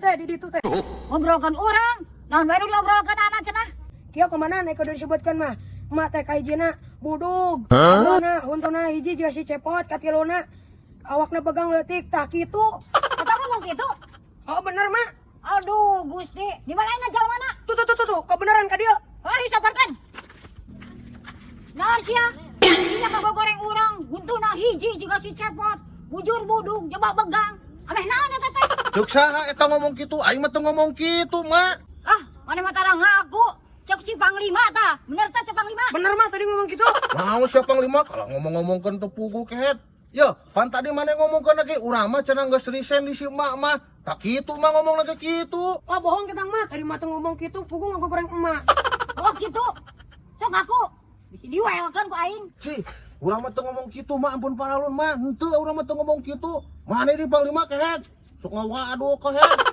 teh di ditu teh. Ngobrolkeun urang. Naon wae nu diobrolkeun anak cenah? Kieu komandan, eko disebutkeun mah. Emak teh kahijina budug. Kaduana huntuna hiji jiga si Cepot, katiluna awakna begang leutik, tah kitu. Eta ngomong kitu. Oh, bener, Mak. Aduh, Gusti. Di mana ayeuna jalmana? Tuh tuh tuh tuh, tuh. Kebenaran ka dieu. Ayo sabarkan. Nah sia, dinya kagogoreng urang, huntuna hiji jiga si Cepot. Bujur budug, coba begang. Ameh naon eta teh? Cek saha eta ngomong kitu? Aing mah teu ngomong kitu, Mak. Ah, maneh mah tara ngaku. Cek si Panglima tah. Bener tah cek Panglima? Bener, Mak, tadi ngomong gitu. Mau siapa Panglima kalau ngomong-ngomongkeun teu puguh, kehed. Ya, pan tadi maneh ngomongkeun lagi urang mah cenah geus resign di si emak mah. Tah kitu mah ngomong lagi kitu. Wah, bohong ketang mah, tadi mah teu ngomong gitu, puguh ngagogoreng emak. Oh gitu. Sok ngaku. Bisi diwelkeun ku aing. Ci, urang mah teu ngomong kitu mah, ampun paralun mah. Henteu, urang mah teu ngomong kitu. Maneh di Panglima, kehed. Sok ngawaduh, kehed.